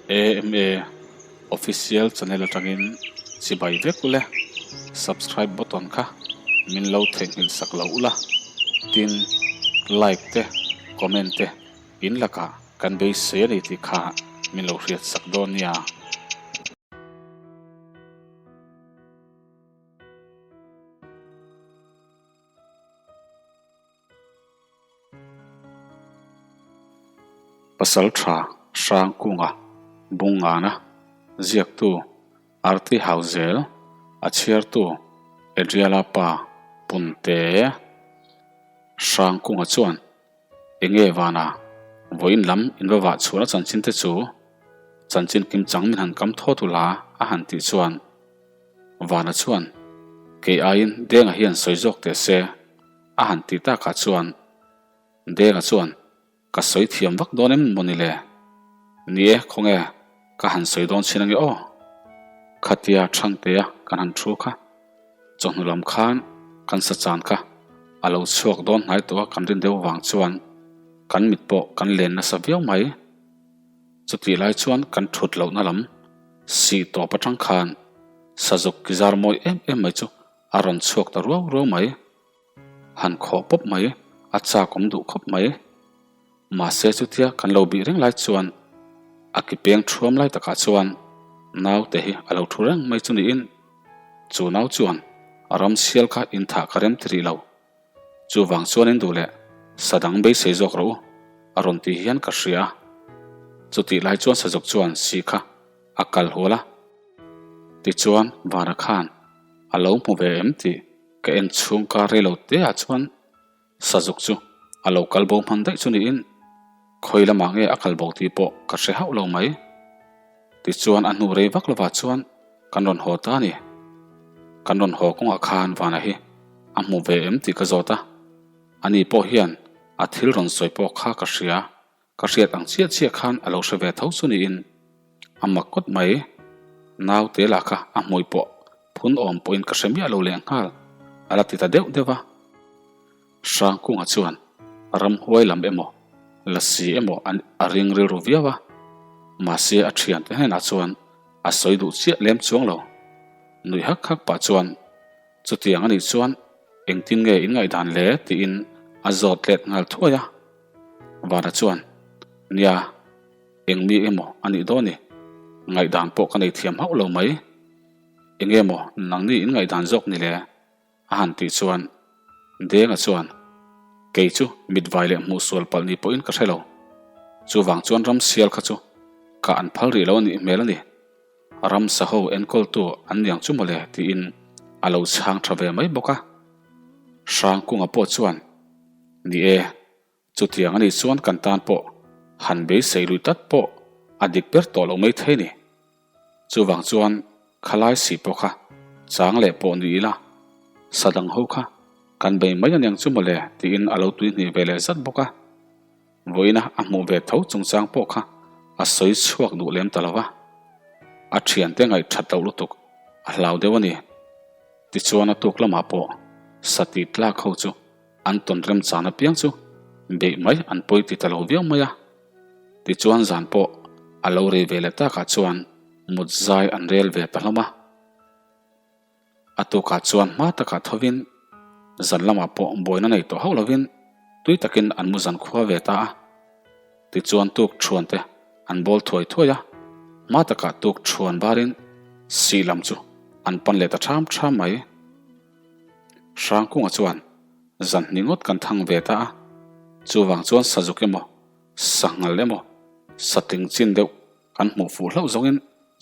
AMA Official channel atangin chibai vek ule, subscribe button kha min lo theihnghilh sak lo ula, tin like te comment te in lakah kan beisei a ni tih kha min lo hriat sak dawn nia. Pasal tha hrang kunga Bungngana ziaktu Arti Hauzel a chhiartu Adriala pa Punte Hrang kunga chuan Enge vana vawiin lam in va vah chhuahna chanchin te chu chanchin kim chang min han kam thawt ula a han tih chuan Vana chuan kei aiin Denga hian sawi zawk teh se a han tih takah chuan Denga chuan ka sawi thiam vak dawn em maw ni le? Ni e, khawnge ka han sawi dawn chin ange aw. Khatia Thangtea kan han thu kha chawhnu lam khan kan sa chan kha a lo chhuak dawn hnai tawh a kan rin deuh vang chuan kan mit pawh kan len nasa viau mai. Chutih lai chuan kan thut lohna lam sih tawp atang khan sazuk ki zar mawi em em mai chu a rawn chhuak ta ruau ruau mai. Han khawh pawp mai, a chak awm duh khawp mai. Mahse chutia kan lo bih reng lai chuan a ki peng thuam lai takah chuan naute hi a lo thu reng mai chu niin chu nau chuan a ram sial kha inthah ka rem ti rih lo. Chuvang chuan in duh leh sa dang beisei zawk rawh u, a rawn ti hian ka hria a. Chutih lai chuan sazuk chuan si kha a kal hual a. Tichuan Vana khan a lo hmu ve em tih ka en chhung kar rei lo te ah chuan sazuk chu a lo kal bo hman daih chu niin khawi lamah nge a kal bo tih pawh ka hre hauh lo mai. Tichuan a hnu rei vak lovah chuan kan rawn haw ta a ni. Kan rawn haw kawngah khan Vana hi a hmu ve em tih ka zawt a, ani pawh hian a thil rawn sawi pawh kha ka hria. Ka hriat ang chiah chiah khan a lo hre ve tho chu niin a mak kawt mai. Naute lah kha a hmui pawh phun awm pawhin ka hre miah lo leh nghal a la ti ta deuh deuh a. Hrangkunga chuan ramhuai lam emaw lasi emaw an a ring rilru viau a, mahse a thiante hnenah chuan a sawi duh chiah lem chuang lo. Nui hak hak pah chuan Chutiang a nih chuan engtin nge in ngaihdan le? tiin a zawt let nghal thuai a. Vana chuan, Nia, eng mi emaw a nih dawn i? Ngaihdan pawh ka nei thiam hauh lo mai. Enge maw nangni in ngaihdan zawk ni le? a han tih chuan Denga chuan, Kei chu mitvai leh hmuhsual palh ni pawhin ka hre lo. Chuvang chuan ramsial kha chu ka an phal rih lo a nih hmel a ni. Ramsa ho enkawltu an niang chu mawle tiin a lo chhang tha ve mai bawk a. Hrangkunga pawh chuan, Ni e, chutiang a nih chuan kan tan pawh han beisei lui tlat pawh a dik ber tawh lo mai thei ni. Chuvang chuan khalai si pawh kha chang leh pawh ni ila, sa dang ho kha kan bei mai a niang chu mawle tiin a lo tuihnih ve leh zat bawk a. Vawiina a hmuh ve tho chungchang pawh kha a sawi chhuak duh lem ta lo va, a thiante ngaih that loh lutuk a hlau deuh a ni. Tichuan a tuk lamah pawh sati tlak ho chu an tawn remchan apiang chu beih mai an pawi ti ta lo viau mai a. Tichuan zan pawh a lo rei ve leh takah chuan mut zai an rel ve ta hlawm a. A tukah chuan hma takah thovin zan lamah pawh buaina nei tawh hauh lovin tui takin an mu zan khua ve ta a. Tichuan tuk thuan te an bawl thuai thuai a, hma takah tuk thuan barin sih lam chu an pan leh ta ṭham ṭham mai. Hrangkunga chuan zan hnih ngawt kan thang ve ta a, chuvang chuan sazuk emaw sanghal emaw satling chin deuh Kan hmuh fuh hlauh zawngin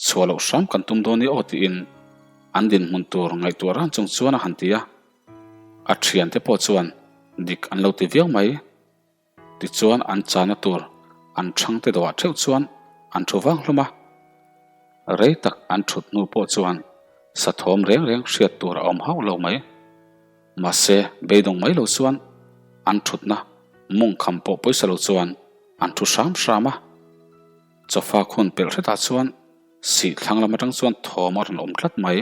chhuah loh hram kan tum dawn i aw tiin an dinhmun tur ngaihtuah ran chung chuan a han ti a. A thiante pawh chuan dik an lo ti viau mai. Tichuan an chana tur an thangte dawhah theuh chuan an thu vang hlawm a. Rei tak an thut hnu pawh chuan sathawm reng reng hriat tur a awm hauh lo mai. Mahse beidawng mai lo chuan an thutna mawngkham pawh pawisa lo chuan an thu hram hram a. Chawfa khun pelh hretah chuan sih thlang lam atang chuan thawm a rawn awm tlat mai.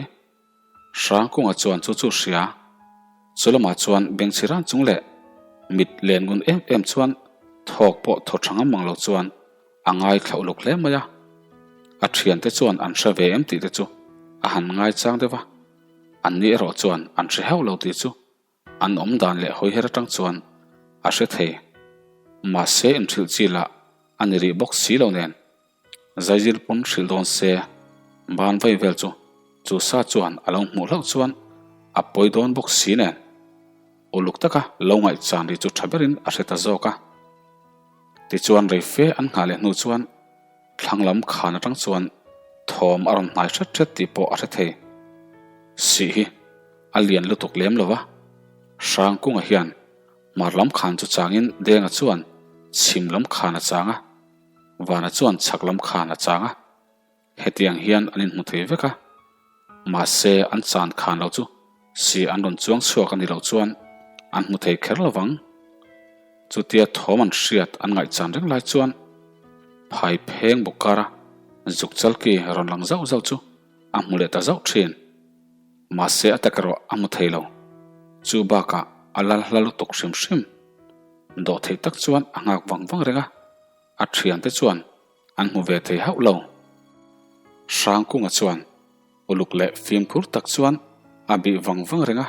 Hrangkunga chuan chu chu hria. Chu lamah chuan bengchhi ran chung leh mit len ngun em em chuan thawk pawh thaw tha ngam mang lo chuan a ngai thlauh luk hle mai a. A thiante chuan an hre ve em tih te chu a han ngaichang deuh a, anni erawh chuan an hre hauh lo tih chu an awm dan leh hawiher atang chuan a hre thei. Mahse inhrilh chi lah a ni rih bawk si lo nen. Zaizir pawn hrilh dawn se, ban vai vel chu chu sa chuan a lo hmuh hlauh chuan a pawi dawn bawk si nen. Uluk taka lo ngaihchan ri chu tha berin a hre ta zawk a. Tichuan rei fe an nghah leh hnu chuan thlang lam khan atang chuan thawm a rawn hnai hret hret tih pawh a hre thei. Sih hi a lian lutuk lem lo va, Hrangkunga hian hmar lam khan chu changin Denga chuan chhim lam khan a chang a, Vana chuan chhak lam khan a chang a. Hetiang hian an inhmu thei vek a, mahse an chan khan lo chu si an rawn chuang chhuak a ni loh chuan an hmu thei kher lo vang. Chutia thawm an hriat an ngaihchan reng lai chuan phai pheng bawk kara zuk chalki rawn lang zauh zauh chu a hmu leh ta zauh thin. Mahse a tak erawh a hmu thei lo. Chu bakah a lal hla lutuk hrim hrim. Dawhtheih tak chuan a nghak vang vang reng a, a thiante chuan An hmu ve thei hauh lo. Hrangkunga chuan uluk leh fimkhur tak chuan a bih vang vang reng a.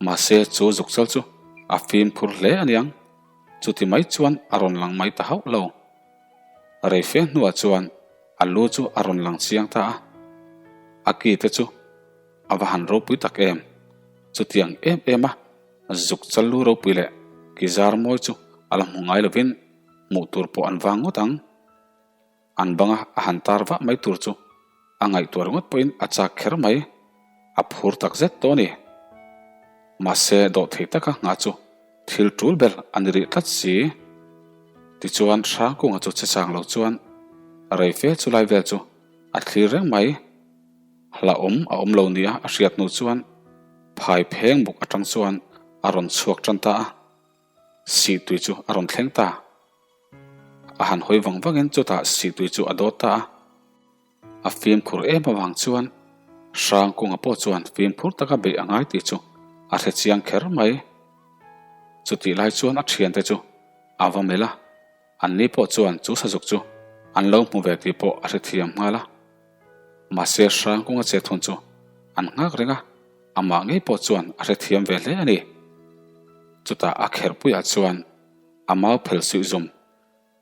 Mahse chu zukchal chu a fimkhur hle a niang. Chuti mai chuan a rawn lang mai ta hauh lo. Reife hnuah chuan a lu chu a rawn lang chiang ta a. A ki te chu a va han ropui tak em. Chutiang em em a zukchal lu ropui leh ki zar mawi chu a la hmu ngai lovin Hmuh tur pawh an vang ngawt ang. An banga a han tar vah mai tur chu a ngaihtuah ringawt pawhin a chak kher mai. A phur tak zet tawh a ni. Mahse dawhthei taka nghah chu thil tul ber a ni rih tlat si. Tichuan Hrangkunga chu che chang lo chuan rei fe chu lai vel chu a thlir reng mai. Hlauhawm a awm lo nia a hriat hnu chuan phai pheng buk atang chuan a rawn chhuak tan ta a. Sihtui chu a rawn thleng ta. A han hawi vang vangin chutah sihtui chu a dawt ta a. A fimkhur em avang chuan Hrangkunga pawh chuan fimkhur taka beih a ngai tih chu a hre chiang kher mai. Chutih lai chuan a thiante chu a va melh a, anni pawh chuan chu sazuk chu an lo hmu ve tih pawh a hrethiam nghal a. Mahse Hrangkunga chet hun chu an nghak reng a. Amah ngei pawh chuan a hrethiam ve hle a ni. Chutah a kherhpuiah chuan a mau phel suih zum,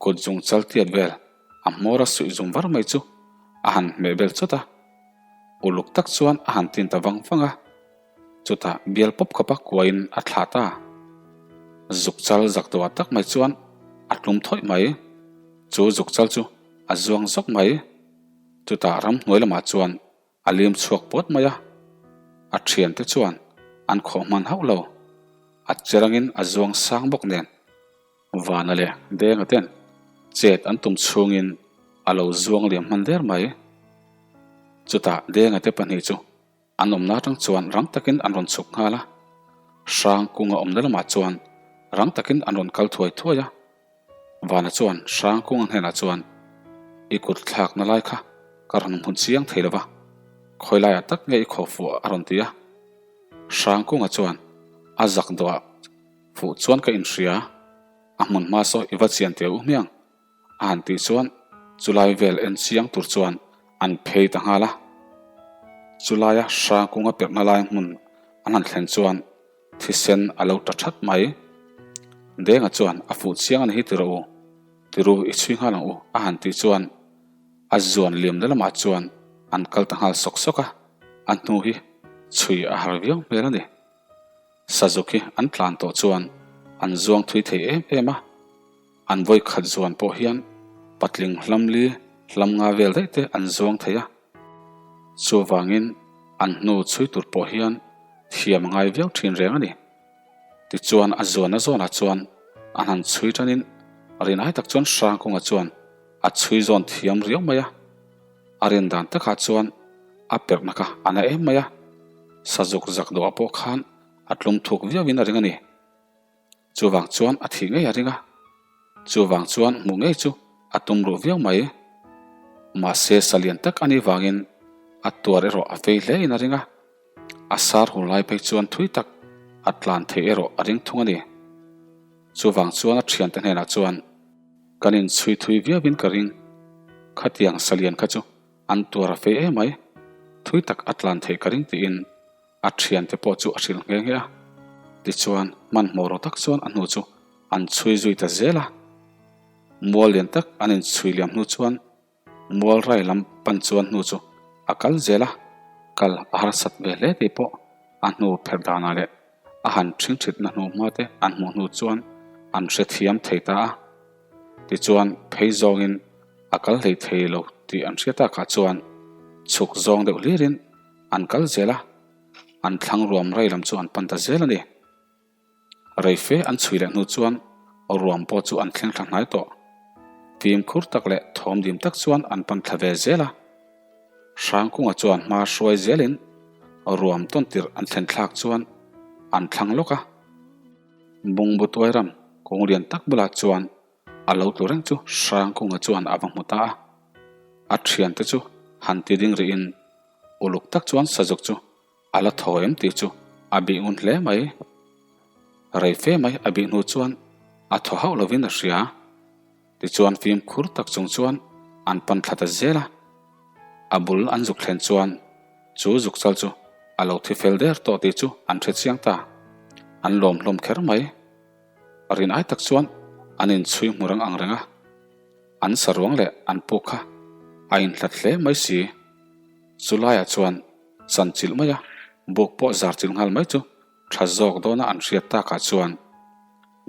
kut zung chal tiat vel a hmawr a suih zum var mai chu a han hmeh bel chawt a. Uluk tak chuan a han tin ta vang vang a. Chutah bial pawp khawpa kuaiin a thlah ta. Zuk chal zak dawh tak mai chuan a tlum thawih mai. Chu zuk chal chu a zuang zawk mai. Chutah ramhnuai lamah chuan A liam chhuak pawt mai a, a thiante chuan an khawh hman hauh lo. A cherangin a zuang sang bawk nen. Vana leh Denga ten chet an tum chhungin a lo zuang liam hman der mai. Chutah Denga te pahnih chu an awmna atang chuan rang takin an rawn chhuk nghal a, Hrang kunga awmna lamah chuan rang takin an rawn kal thuai thuai a. Vana chuan Hrangkunga hnenah chuan, I kut thlakna lai kha ka rawn hmu chiang thei lo va, khawi laiah tak nge i khaw fuh a rawn ti a. Hrangkunga chuan, A zak dawhah fuh chuan ka inhria, a hmun hma saw i va chian teh u hmiang a han tih chuan chulai vel en chiang tur chuan an phei ta nghal a. Chulaia Hrangkunga perhna lai hmun an han thlen chuan Thisen a lo ta that mai. Denga chuan a fuh chiang a ni hi ti rawh u, ti ru i chhui nghal ang u a han tih chuan a zuan liamna lamah chuan an kal ta nghal sawk sawk a, a hnu hi chhui a har viau hmel a ni. Sazuk hi an tlan tawh chuan an zuang thui thei em em a, an vawi khat zuan pawh hian patling hlam li hlam nga vel daih te an zuang thei a. Chuvangin an hnu chhui tur pawh hian thiam a ngai viau thin reng a ni. Tichuan a zuanna zawnah chuan an han chhui tanin rinai tak chuan Hrangkunga chuan a chhui zawn thiam riau mai a. A rin dan takah chuan a perhna kha a na em mai a, sazuk zak dawhah pawh khan a tlum thuk viauin a ring a ni. Chuvang chuan a thih ngei a ring a, chuvang chuan hmuh ngei chu a tum ruh viau mai. Mahse salian tak a nih vangin a tuar erawh a fei hle in a ring a, a sar hur lai phei chuan thui tak a tlan theih erawh a ring thung a ni. Chuvang chuan a thiante hnenah chuan, Kan inchhui thui viauin ka ring, khatiang salian kha chu. An tuar a fei emai, thui tak a tlan theih ka ring tiin a thiante pawh chu a hrilh nghe nghe a. Tichuan, hmanhmawh rawh tak chuan a hnu chu an chhui zui ta zel a. Mual lian tak an inchhui liam hnu chuan mual rai lam pan chuan hnu chu a kal zel a, kal a harsat ve hle tih pawh a hnu pherh danah leh a han ṭhingṭhitna hnu hma te an hmuh hnu chuan an hrethiam thei ta a. Tichuan, phei zawngin a kal hlei thei lo tih an hria takah chuan chhuk zawng deuh hlirin an kal zel a, an thlang ruam rei lam chu an pan ta zel a ni. Reife an chhui leh hnu chuan ruam pawh chu an thleng thla hnai tawh. Fimkhur tak leh thawm dim tak chuan an pan thla ve zel a. Hrangkunga chuan hma hruai zelin ruam tawn tirh an thlen thlak chuan an thlang lawk a. Bungbu tuairam kawng lian tak bulah chuan a lo tlu reng chu Hrangkunga chuan a va hmu ta a. A thiante chu han ti ding rihin uluk tak chuan sazuk chu A la thaw em tih chu a bih ngun hle mai. Rei fe mai a bih hnu chuan a thaw hauh lovin a hria. Tichuan fimkhur tak chung chuan an pan thla ta zel a. A bul an zuk thlen chuan chu zuk chal chu a lo thi fel der tawh tih chu an hre chiang ta. An lawm hlawm kher mai. Rin ai tak chuan an inchhui hmu reng ang reng a. An saruang leh an puk kha a inhlat hle mai si. Chulaiah chuan chan chilh mai a, buk pawh zar chilh nghal mai chu tha zawk dawna an hriat takah chuan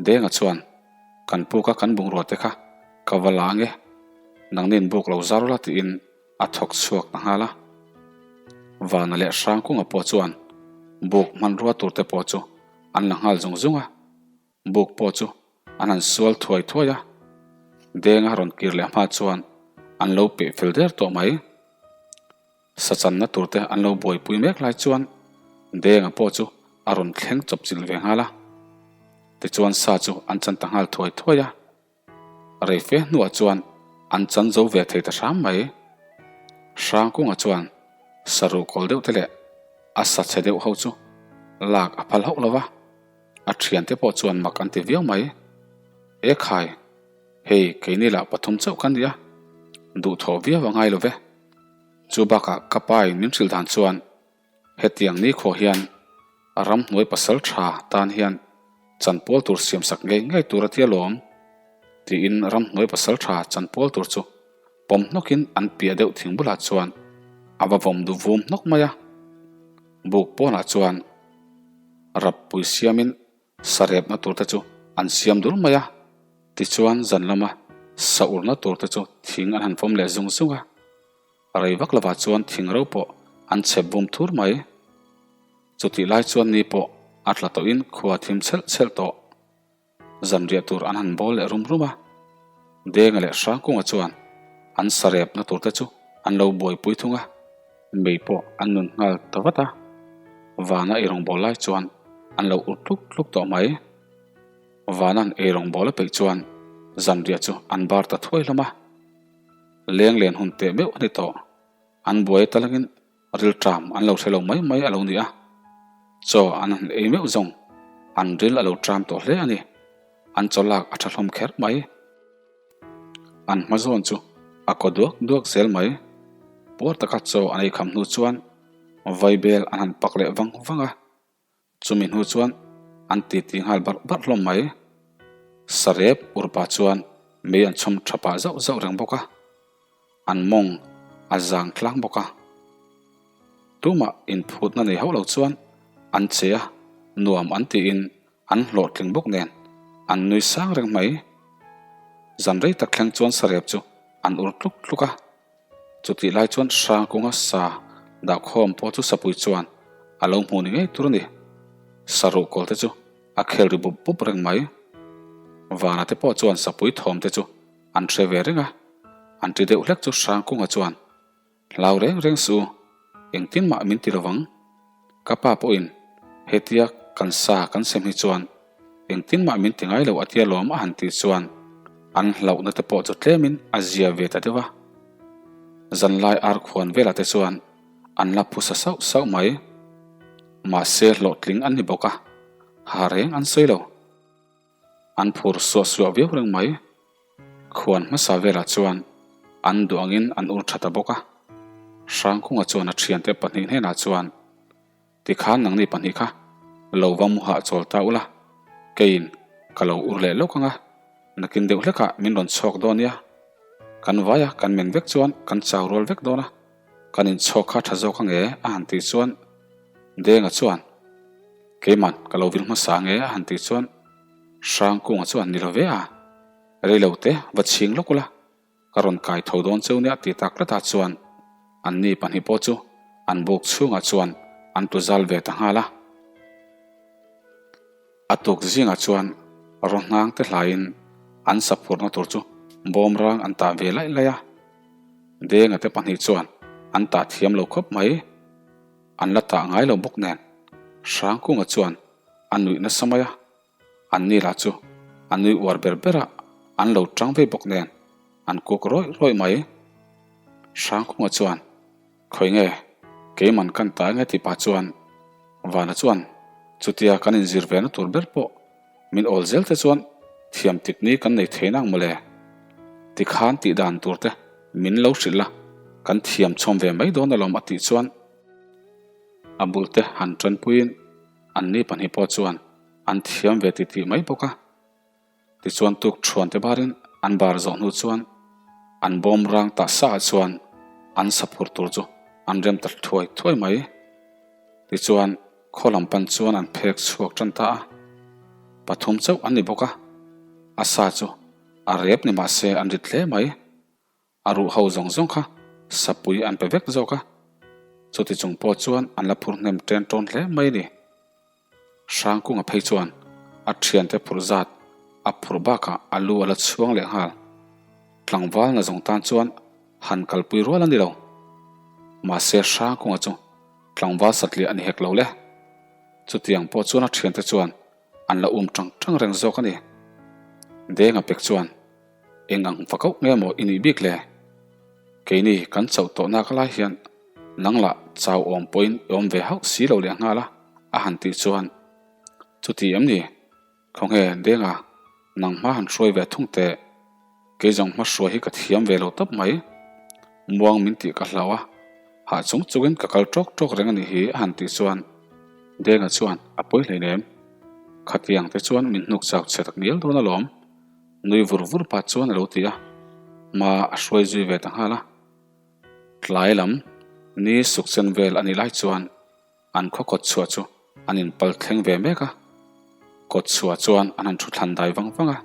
Denga chuan kan puka kan bungrua te kha ka va la ange, nangnin buk lo zar ula tiin a thawk chhuak ta nghal a. Vana leh Hrangkunga pawh chuan buk hmanrua tur te pawh chu an la nghal zung zung a. Buk pawh chu an han sual thuai thuai a, Denga rawn kir leh hma chuan an lo peh fel der tawh mai. Sachanna tur te an lo buaipui mek lai chuan Denga pawh chu a rawn thleng chawp chilh ve nghal a. Tichuan sa chu an chan ta nghal thuai thuai a. Rei fe hnuah chuan an chan zo ve thei ta hram mai. Hrangkunga chuan saruh kawl deuh te leh a sa chhe deuh ho chu lak a phal hauh lo va. A thiante pawh chuan mak an ti viau mai. E khai, hei keini lah pathum chauh ka nia, duhthawh viau a ngai lo ve. Chu bakah ka pa in min hrilh dan chuan hetiang nikhua hian ramhnuai pasal tha tan hian chanpual tur siamsak ngei ngei tur a tia lawm tiin ramhnuai pasal tha chanpual tur chu pawm hnawkin an piah deuh thing bulah chuan a va vawm duh vum hnawk mai a. Buk pawnah chuan Rappui siamin sarepna turte chu an siam dul mai a, tichuan zan lama sa urna turte chu thing an han fawm leh zung zung a. Rei vak lovah chuan thing ro pawh an chhep vum thur mai. Chutih lai chuan ni pawh a tla tawhin khua thim chhelh chhelh tawh. Zanriah tur an han bawl leh rum rum a, Denga leh Hrangkunga chuan an sarepna turte chu an lo buaipui thung a, mei pawh an nun nghal ta vat a, vana eirawngbawl lai chuan an lo ur tluk tluk tawh mai. Vana'n eirawngbawl a peih chuan zanriah chu an bar ta thuai hlawm a, leng len hun teh meuh a ni tawh. An buai talangin Rilṭam an lo hre lo mai mai a lo ni a, chaw an han ei meuh zawng an ril a lo ṭam tawh hle a ni. An chaw lak a ṭha hlawm kher mai. An hma zawn chu a kaw duak duak zel mai. Puar taka chaw an ei kham hnu chuan vaibel an han pak leh vang vang a. Chumi hnu chuan an titi nghal barh barh hlawm mai. Sarep urpa chuan mei an chhawm tha pah zauh zauh reng bawk a, an mawng a zang tlang bawk a. Tumah inphutna nei hauh lo chuan an che a, nuam an tiin an hlawhtling bawk nen an nui sang reng mai. Zan rei tak thleng chuan sarep chu an ur tluk tluk a. Chutih lai chuan Hrangkunga sa dahkhawm pawh chu Sapui chuan a lo hmu ni ngei tur a ni. Saruh kawl te chu a khel ri bup bup reng mai. Vana te pawh chuan Sapui thawm te chu an hre ve reng a, an ti deuh hlek chu Hrangkunga chuan, Hlau reng reng suh u, engtin mah min ti lovang. Ka pa pawhin hetia kan sa kan sem hi chuan Engtin mah min ti ngai lo a tia lawm a han tih chuan an hlauhna te pawh chu tlemin a zia ve ta deuh a. Zanlai ar khuan velah te chuan an la phusa sauh sauh mai. Mahse hlawhtling an ni bawk a, ha reng an sawi lo. An phur suah suah viau reng mai. Khuan hmasa velah chuan an duh angin an ur tha ta bawk a. Hrangkunga chuan a thiante pahnih hnenah chuan, Tikhan nangni pahnih kha lo va mu hahchawl ta ula, keiin ka lo ur leh lawk ang a, nakin deuh hlekah min rawn chhawk dawn nia. Kan vaia kan men vek chuan kan chau rual vek dawn a, kan inchhawk kha tha zawk ang e a han tih chuan Denga chuan, Keiman ka lo vil hmasa ang e a han tih chuan Hrangkunga chuan ni lo ve a, Reilo te va chhing lawk ula, Ka rawn kai tho dawn cheu nia ti tak tlatah chuan anni pahnih pawh chu an buk chhungah chuan an tlu zal ve ta nghal a. A tuk zingah chuan rawhnang te hlaiin an saphurna tur chu bawm rang an tah ve laih laih a. Denga te pahnih chuan an tah thiam lo khawp mai. An la tah ngai lo bawk nen Hrangkunga chuan a nuih nasa mai a. An ni lah chu a nui uar ber ber a, an lo tang vei bawk nen an kuk rawih rawih mai. Hrangkunga chuan, Khawi nge, keiman kan ta enge tih pah chuan Vana chuan chutia kan inzir ve na tur ber pawh min awl zel te chuan thiam tik ni kan nei thei nang mawle. Tikhan tih dan tur te min lo hrilh la, kan thiam chhawm ve mai dawn alawm a tih chuan a bul te han tanpuiin Anni pahnih pawh chuan an thiam ve titih mai bawk a. Tichuan tuk thuan te barin an bar zawh hnu chuan an bawm rang ta sa ah chuan an saphur tur chu an rem ta thuai thuai mai. Tichuan khaw lam pan chuan an phek chhuak tan ta a. Pathum chauh an ni bawk a, a sa chu a rep ni mahse an rit hle mai. A ruh ho zawng zawng kha sapui an pe vek zawk a, chuti chung pawh chuan an la phur hnem ṭen ṭawn hle mai a ni. Hrangkunga phei chuan a ṭhiante phurh zat a phurh bakah a lu a la chhuang leh nghal. Tlangval na zawng tan chuan han kalpui rual a ni lo. Mahse Hrangkunga chu tlangval satliah a ni hek lo le. Chutiang pawh chuan a ṭhiante chuan an la um ṭang ṭang reng zawk a ni. Denga pek chuan. Eng ang va koh nge maw i nih bik le? Keini kan chauh tawh nak lai hian nang lah chau awm pawhin i awm ve hauh si lo leh nghal a, a han tih chuan, Chuti em ni? Khawnge Denga, nang hma han hruai ve thung teh. Kei zawng hma hruai hi ka thiam ve lo tawp mai. Muang min tih ka hlau a, hah chung chungin ka kal tawk tawk reng a nih hi, a han tih chuan Denga chuan a pawi hleinem. Khatiang te chuan min hnuk chau chhe tak ngial dawn alawm. Nui vur vur pah chuan a lo ti a, hma a hruai zui ve ta nghal a. Tlai lam ni suk chen vel a nih lai chuan an khaw kawt chhuah chu an inpal thleng ve mek a. Kawt chhuah chuan an han thu thlan dai vang vang a.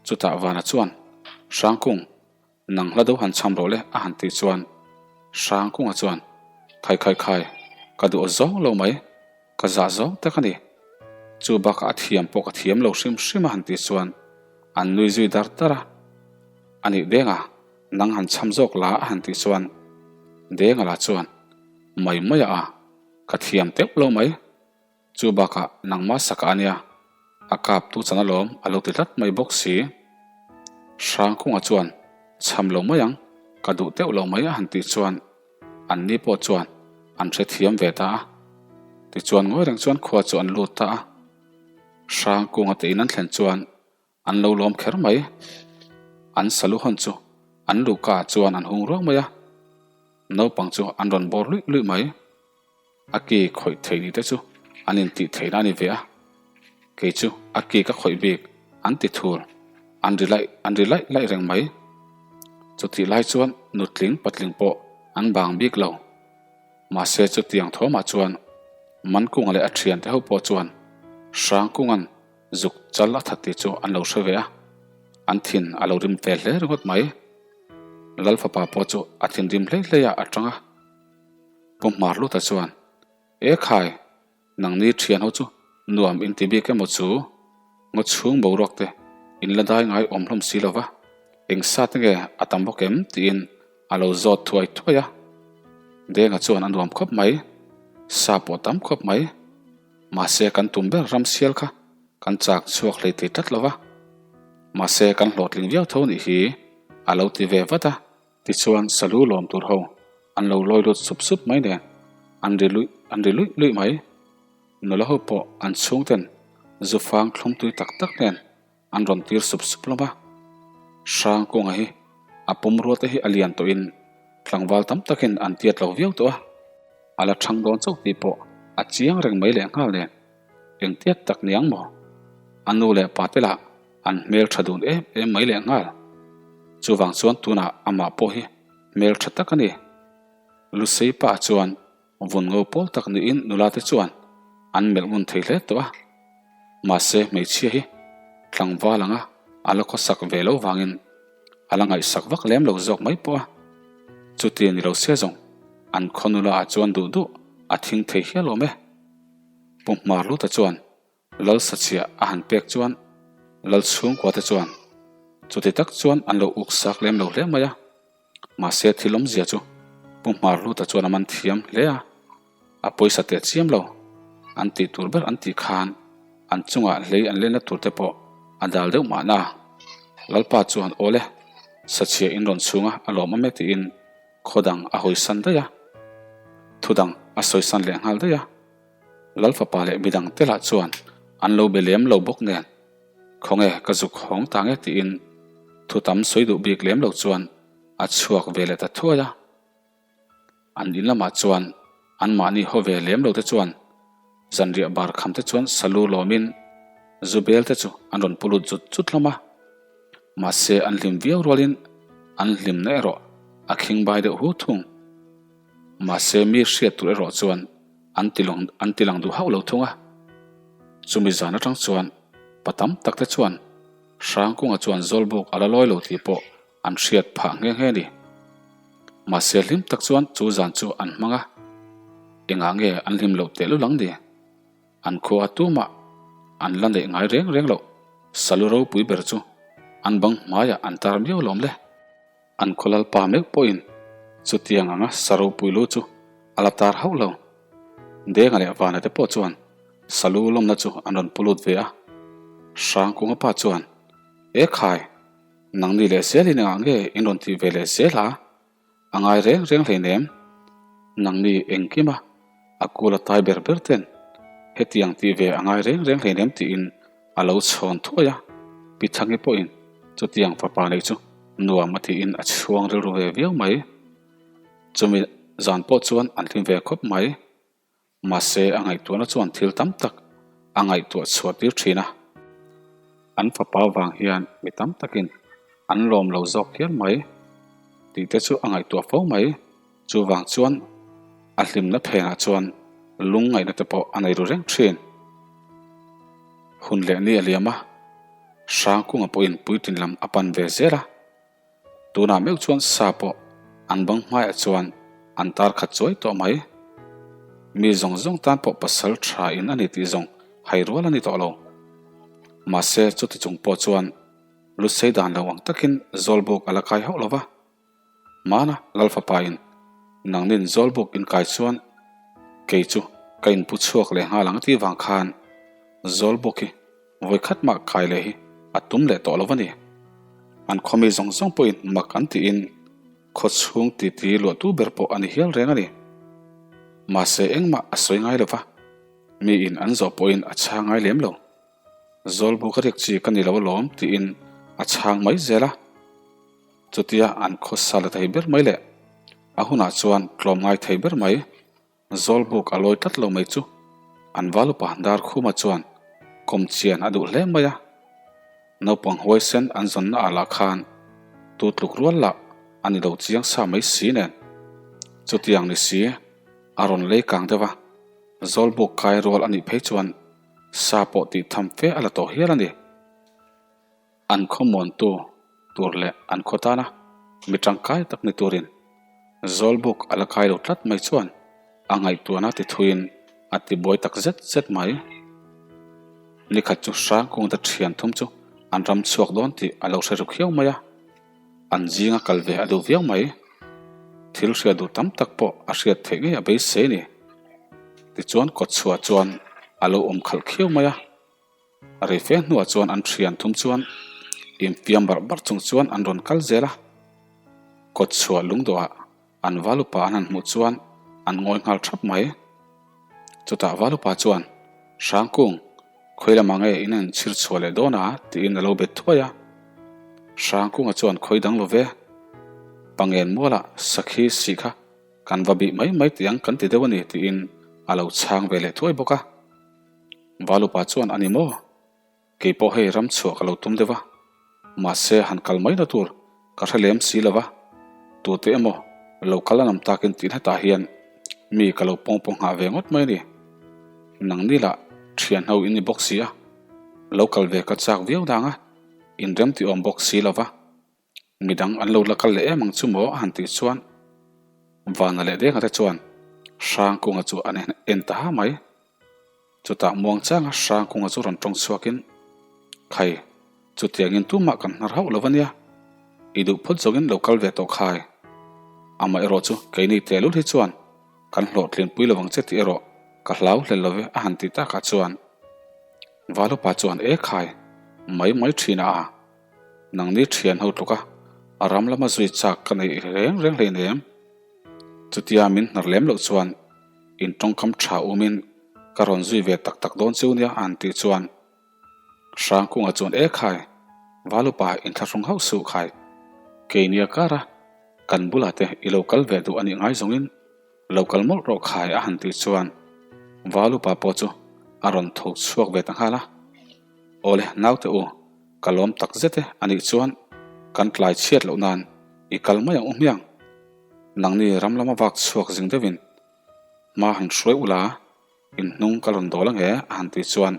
Chutah Vana chuan, Hrangkung, Nang hla do han chham rawh le a han tih chuan Hrangkunga chuan Khai khai khai, ka duh zawng lo mai, ka zah zawng tak a ni. Chu bakah a thiam pawh ka thiam lo hrim hrim a han tih chuan an nui zui dar dar a. A nih Denga, nang han chham zawk la a han tih chuan Denga lah chuan Mai mai a a, ka thiam teuh lo mai. Chu bakah nangmah saka a nia, a kap tu chan alawm a lo ti tlat mai bawk si. Hrangkunga chuan chham lo mai ang, ka duh teuh lo mai a han tih chuan an ni pawh chuan an hrethiam ve ta a. Tichuan ngawi reng chuan khua chu an lut ta a. Hrangkunga te in an thlen chuan An lo lawm kher mai. An salu hawn chu an luhka ah chuan an hung ruak mai a, naupang chu an rawn bawr luih luih mai. A ki khawih theih ni te chu an intih theihna a ni ve a, kei chu a ki ka khawih bik an ti thur, an ri laih an ri laih laih reng mai. Chutih lai chuan nutling patling pawh an bang bik lo. Mahse chutiang thawmah chuan Mankunga leh a thiante ho pawh chuan Hrangkunga'n Zuk chal a that tih chu an lo hre ve a, an thin a lo rim ve hle ringawt mai. Lal fapa pawh chu a thinrim hlei hlei a a tang a. Pu Hmarluta chuan, E khai, nangni thian ho chu nuam in ti bik emaw chu? Ngaw chhung boruak te in la dai ngai awm hlawm si lo va, eng sa te nge a tam bawk em? tiin a lo zawt thuai thuai a. Denga chuan a nuam khawp mai, sa pawh tam khawp mai. Mahse kan tum ber ram sial kha kan chak chhuak hlei thei tlat lo va, mahse kan hlawhtling viau tho nih hi a lo ti ve vat a. Tichuan salu lawm tur ho an lo lawi lut sup sup mai nen an ri luih an ri luih luih mai. Nula ho pawh an chhungten zu fang thlum tui tak tak nen an rawn tir sup sup hlawm a. Hrangkunga hi a pumrua te hi a lian tawhin. Tlangval tam takin an tiat lo viau tawh a, a la chhang dawn chauh tih pawh a chiang reng mai leh nghal nen. Eng tiat tak ni ang maw? A nu leh pa te lah an hmel tha dun em em mai leh nghal. Chuvang chuan tunah amah pawh hi hmel tha tak a ni. Lusei pa chuan vun ngo pawl tak niin nula te chuan an melh ngun thei hle tawh a. Mahse hmeichhia hi tlangval anga a la khawsak ve lo vangin a la ngaihsak vak lem lo zawk mai pawh a. Chuti ni lo se zawng an khaw nula ah chuan duh duh a thing thei hial awm e. Pu Hmarluta chuan Lal sachhiah a han pek chuan Lal chhungkua te chuan chuti tak chuan an lo uk sak lem lo hle mai a. Mahse thil awmzia chu Pu Hmarluta chuan a man thiam hle a, a pawisa teh chiam lo an tih tur ber an tih khan an chungah hlei an lenna tur te pawh a dal deuh mahna. Lalpa chuan Awle, sachhiah in rawn chhunga a lawm awm e tiin khaw dang a hawisan daih a, thu dang a sawisan leh nghal daih a. Lal fapa leh midang te lah chuan an lo be lem lo bawk nen, Khawnge ka zuk hawng ta nge tiin thu tam sawi duh bik lem lo chuan a chhuak ve leh ta thuai a. An in lamah chuan anmahni haw ve lem lo te chuan zanriah bar kham te chuan salu lawmin zu bel te chu an rawn pu lut zut zut hlawm a. Mahse an hlim viau rualin an hlimna erawh a khingbai deuh hu thung. Mahse mi hriat tur erawh chuan an ti lang an ti lang duh hauh lo thung a. Chumi zan atang chuan pa tam tak te chuan Hrangkunga chuan Zawlbuk a la lawi lo tih pawh an hriat phah nghe nghe a ni. Mahse hlim tak chuan chu zan chu an hmang a, engah nge an hlim loh tehlul ang ni? An khua tumah an la neih ngai reng reng loh salu ropui ber chu an bang hmaiah an tar miau lawm le. An khaw lalpa meuh pawhin chutiang anga sa ropui lu chu a la tar hauh lo. Denga leh Vana te pawh chuan salu lawmna chu an rawn pu lut ve a. Hrangkunga pa chuan, E khai, nangni leh zelin engah nge in rawn tih ve leh zel a? A ngai reng reng hleinem. Nangni engkima a kul a tai ber ber ten hetiang tih ve a ngai reng reng hleinem tiin a lo chhawn thuai a. Pi Thangi pawhin chutiang fapa neih chu nuam a tiin a chhuang rilru ve viau mai. Chumi zan pawh chuan an hlim ve khawp mai. Mahse, a ngaihtuahna chuan thil tam tak a ngaihtuah chhuah tir thin a. An fapa vang hian mi tam takin an lawm lo zawk hial mai tih te chu a ngaihtuah fo mai. Chuvang chuan a hlimna phenah chuan lungngaihna te pawh a nei ru reng thin. Hun leh ni a liam a, Hrangkunga pawhin puitlin lam a pan ve zel a. Tunah meuh chuan sa pawh an bang hmaiah chuan an tar khat chuai tawh mai. Mi zawng zawng tan pawh pasal tha in a ni tih zawng hai rual a ni tawh lo. Mahse chuti chung pawh chuan Lusei dan lo ang takin Zawlbuk a la kai hauh lo va. Hmana Lalfapa in nangnin Zawlbuk in kai chuan kei chu ka inpu chhuak leh nghal ang tih vang khan Zawlbuk hi Vawi khat mah kai leh hi a tum leh tawh lo a ni. An khawmi zawng zawng pawhin mak an tiin khaw chhung titi luahtu ber pawh a ni hial reng a ni. Mahse engmah a sawi ngai lo va, miin an zawh pawhin a chhang ngai lem lo. Zawlbu ka riak chi ka ni lo alawm tiin a chhang mai zel a. Chutia an khawsa la thei ber mai leh a hunah chuan tlawm ngai thei ber mai. Zawlbuk a lawi tlat lo mai chu an valupa Darkhuma chuan kawm chian a duh hle mai a. Naupang huaisen an zawnna ah lah khan tu tluk rual lah a ni lo chiang sa mai si nen. Chutiang ni si a rawn lei kang deuh a, Zawlbuk kai rual a nih phei chuan sa pawh tih tham fe a la tawh hial a ni. An khawmuantu tur leh an khaw tana mi tangkai tak ni turin Zawlbuk a la kai lo tlat mai chuan a ngaihtuahna ti thuiin a ti buai tak zet zet mai. Nikhat chu Hrangkungte thian thum chu an ram chhuak dawn tih a lo hre ru khiau mai a, an zinga kal ve a duh viau mai. Thil hriat duh tam tak pawh a hriat theih ngei a beisei a ni. Tichuan kawtchhuah chuan a lo awm khalh khiau mai a. A rei fe hnuah chuan an thian thum chuan infiam barh barh chung chuan an rawn kal zel a. Kawtchhuah lungdawhah an valupa an han hmuh chuan an ngawi nghal thap mai. Chutah valupa chuan, Hrangkung, khawi lamah nge in han chhir chhuah leh dawn a? tiin a lo bet thuai a. Hrangkunga chuan khawi dang lo ve. Pangen mualah sakhi sih kha kan va bih mai mai tih ang kan ti deuh a ni tiin a lo chhang ve leh thuai bawk a. Valupa chuan a ni maw? Kei pawh hei ram chhuah ka lo tum deuh a, mahse han kal mai na tur ka hre lem si lo va, tute emaw lo kal a nam takin tih hnatah hian mi ka lo pawng pawh nghah ve ngawt mai a ni. Nangni lah thian ho in ni bawk si a, lo kal ve ka chak viau dang a, inrem tih awm bawk si lo va. Midang an lo la kal leh em ang chu maw a han tih chuan Vana leh Denga te chuan Hrangkunga chu an en ta ha mai. Chutah muangchanga Hrangkunga chu rawn tawng chhuakin, Khai, chutiangin tumah kan hnar hauh lo a nia, i duh phawt zawngin lo kal ve tawh khai. Amaherawh chu keini tehlul hi chuan kan hlawhtlinpui lo ang che tih erawh ka hlau hlel lo ve a han ti takah chuan Valupa chuan, E khai, mai mai thin a. Nangni thian ho tluka a ram lama zui chak ka neih reng reng hleinem. Chutia min hnar lem loh chuan in tawngkam tha umin ka rawn zui ve tak tak dawn cheu nia a han tih chuan Hrangkunga chuan E khai, Valupa inthlahrung hauh suh khai, keinia kara kan bulah te i lo kal ve duh a nih ngai zawngin lo kal mawlh rawh khai a han tih chuan Valupa pawh chu a rawn tho chhuak ve ta nghal a. Awle naute u, ka lawm tak zet e, anih chuan kan tlai chhiat loh nan i kal mai ang u hmiang. Nangni ram lama vak chhuak zing deuhin hma han hruai ula, in hnung ka rawn dawl ange a han tih chuan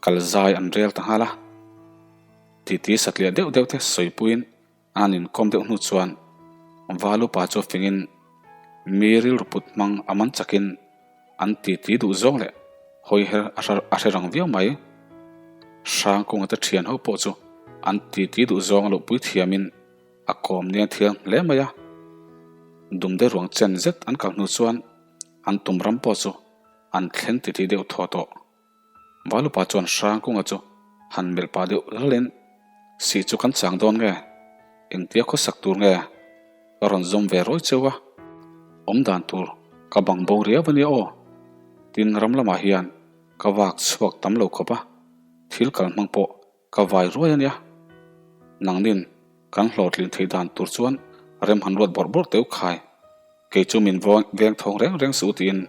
kal zai an rel ta nghal a. Titi satliah deuh deuh te sawipuiin An inkawm deuh hnu chuan Valupa chu fingin mi rilru put hmang a man chakin an titi duh zawng leh hawi her a hre rang viau mai. Hrangkunga te thian ho pawh chu an titi duh zawng a luhpui thiamin a kawm nia thiang hle mai a. Dumde ruang chen zet an kal hnu chuan an tum ram pawh chu an thleng titi deuh thaw tawh. Valupa chuan Hrangkunga chu han melh pah deuh lalin, Sih chu kan chang dawn nge? Engtia khawsak tur nge? Ka rawn zawm ve rawi cheu a, awm dan tur ka bang bo riau a nia aw. Tin, ram lamah hian ka vak chhuak tam lo khawp a, thil kal hmang pawh Ka vai ruai a nia. Nangnin kan hlawhtlin theih dan tur chuan rem han ruat bawrh bawrh teuh khai. Kei chu min veng thawng reng reng suh tiin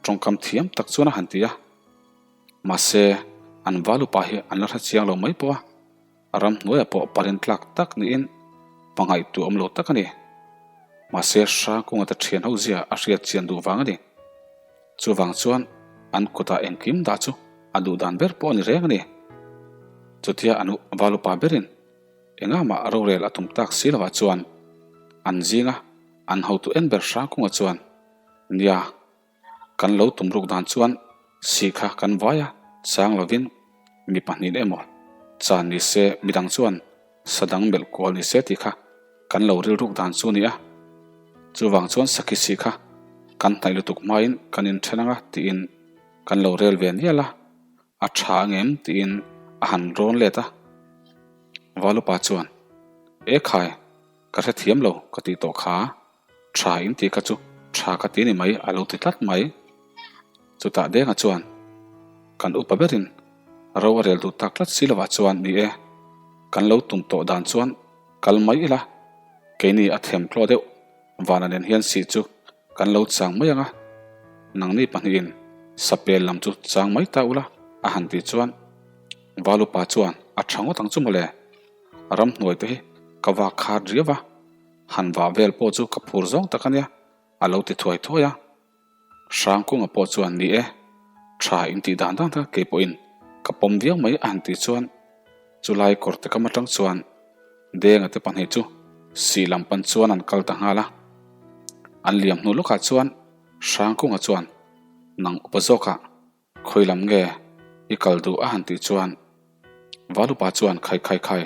tawngkam thiam tak chuan a han ti a. Mahse, an val upa hi an la hre chiang lo mai pawh a, ramhnuaiah pawh parin tlak tak niin hmangaihtu awm lo tak a ni. Mahse, Hrangkunga te thian ho zia a hriat chian duh vang a ni. Chuvang chuan an kutah engkim dah chu a duh dan ber pawh a ni reng a ni. Chutia an val upa berin engah mah rorel a tum tak si lovah chuan an zinga an hotu en ber Hrangkunga chuan, Nia, kan lo tum ruk dan chuan si kha kan vai a, chang lovin mi pahnih emaw chan ni se midang chuan Sa dang melh kual ni se tih kha kan lo rilruk dan chu a ni a, chuvang chuan sakhi si kha kan hnaih lutuk hmain kan inthen anga tiin kan lo rel ve nial a, a tha angem tiin a han rawn let a. Valupa chuan, E khai, ka hrethiam lo ka tih tawh kha. Tha in tih kha chu tha ka ti ni mai a lo ti tlat mai. Chutah Denga chuan kan upa berin ro a rel duh tak tlat si lovah chuan ni e, kan lo tum tawh dan chuan kal mai ila, keini a them tlaw deuh vana nen hian sih chu kan lo chang mai ang a, nangni pahnihin sapel lam chu chang mai ta ula a han tih chuan Valupa chuan a tha ngawt ang chu mawle, ramhnuai te hi ka vak khat riau va. Han vah vel pawh chu ka phur zawng tak a nia, a lo ti thuai thuai a. Hrangkunga pawh chuan ni e, tha in tih dan dan kha kei pawhin ka pawm viau mai a han tih chuan chulai kawrte kam atang chuan Denga te pahnih chu sih lam pan chuan an kal ta nghal a. An liam hnu lawkah chuan Hrangkunga chuan nang upa zawkah Khawi lam nge i kal duh a han tih chuan Valupa chuan khai khai khai,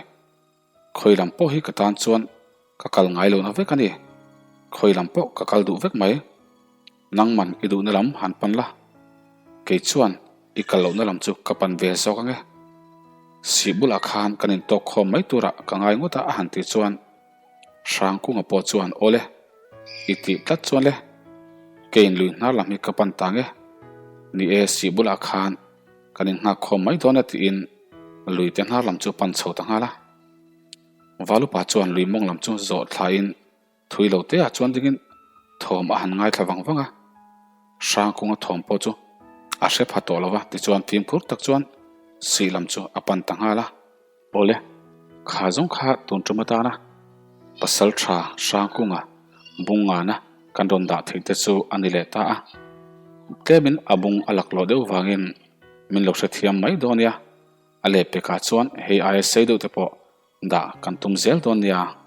khawi lam pawh hi ka tan chuan ka kal ngai lohna vek a ni, khawi lam pawh ka kal duh vek mai, nangman i duhna lam han pan la, kei chuan i kal lohna lam chu ka pan ve zawk ange, sih bulah khan kan intawk khawm mai turah ka ngai ngawt a a han tih chuan Hrangkunga pawh chuan Awle, i tih tlat chuan le, keiin lui hnar lam hi ka pan ta nge, ni e sih bulah khan kan innghak khawm mai dawn e tiin lui te hnar lam chu pan chho ta nghal a. Valupa chuan lui mawng lam chu zawh thlain. Thui lo te ah chuan dingin thawm a han ngaithla vang vang a, Hrangkunga thawm pawh chu a hre pha tawh lo va, tichuan fimkhur tak chuan sih lam chu a pan ta nghal a. Awle, kha zawng kha tun tum atana pasal tha Hrangkunga bung ngana kan rawn dah theih te chu a ni leh ta a, tlemin a bung a laklawh deuh vangin min lo hrethiam mai dawn nia, a lehpekah chuan hei aia sei deuh te pawh dah kan tum zel dawn nia.